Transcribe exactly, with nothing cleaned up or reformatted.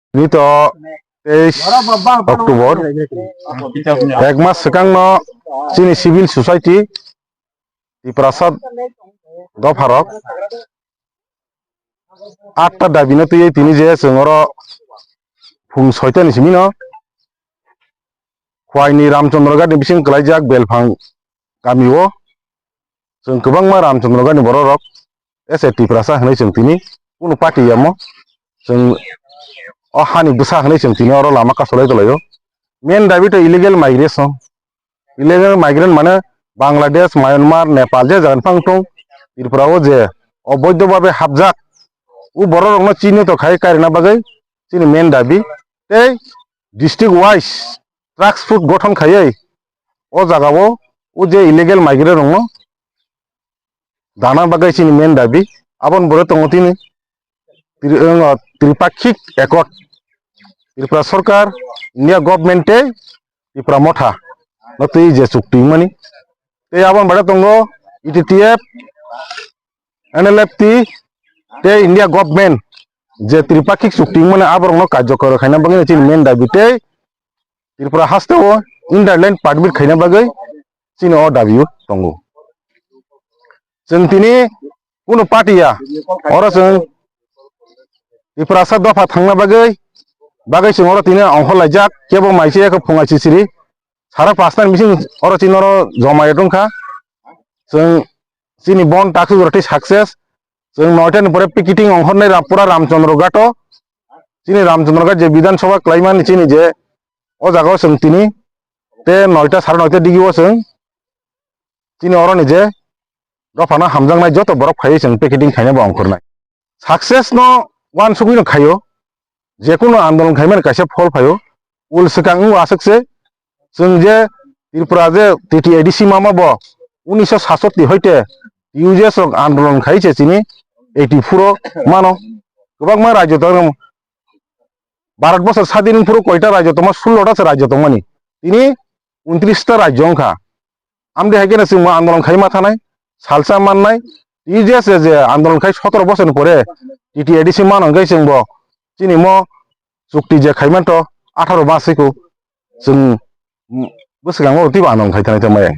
Nito teis October, ek mas swkangno chini civil society Tiprasa dopharok atta dabino twiwi tini je chwng oro phung soitani simino Khwaini Ramchandra Ghat ni bising kwlaijak Belphang kamio chwng kwbangma Ramchandra Ghat ni bororok S A Tiprasa hwnwi chwng tini kunu party yamo chwng o hani bwsa hwnwi chwng tini oro lama kasolai tolaio. Main dabi to illegal migration, illegal migrant mane Bangladesh, Myanmar, Nepal je jaga ni phang tong Tripura o je oboidho babe hapjak u bororokno chini to khai karina bagwi chini main dabi tei district wise task force gothon khaiwi o jagao o je illegal migrant rokno dana bagwi chini main dabi aboni borok tongo tini Tri-, wng, Tripakhik Accord, Tripura Sarkar, India Government tei Tipra Motha no twi je chukti wngmani. Tei aboni baade tongo E T T F, N L F T tei India Government je Tripakhik chukti wngmani aborokno karjokor khaina bagwi chini main dabi tei Tripura hasteo inner line permit khaina bagwi chini o dabi tongo. Chwng tini kunu party ya, oro chwng Tiprasa dopha thangna bagwi, bagwi chwng oro tini ongkhor laijak, kebo maise khe phungai sisiri, sara pasta ni bising oro chini oro joma ya tongkha. Chwng chini bon takhuk rok tei success, chwng noita ni pore picketing ongkhornai Ram-, pura Ramchandra Ghat o, chini Ramchandra Ghat je Bidhan Sabha kwlaimani chini je o jaga o chwng tini te noita sara noita digi o chwng chini oro ni je dophano hamjaknai joto borok phaiwi chwng picketing khaina bo ongkhornai. Success no uansugwi no khaio, je kunu andolon khaimani kaisa phol phaio, ul swkang wng aswk se chwng je Tripura je T T A D C mama bo unisho satsotti hoite T U J S rok andolon khai se chini eighty four o mano kwbangma rajyo tong Bharat bosor sadin phuru koita rajyo tongma, sullo ta se rajyo tongmani. Tini untris ta rajyo wngkha. Amde hai khe no chwng bo andolon khai ma thanai, salsa mannai, T U J S je andolon khai sotoro bosor ni pore T T A D C mano hwnkhe chwng bo chini mo chukti je khai manto atharo mas siko chwng bwskango twibo andolon khai thanai tongmaya.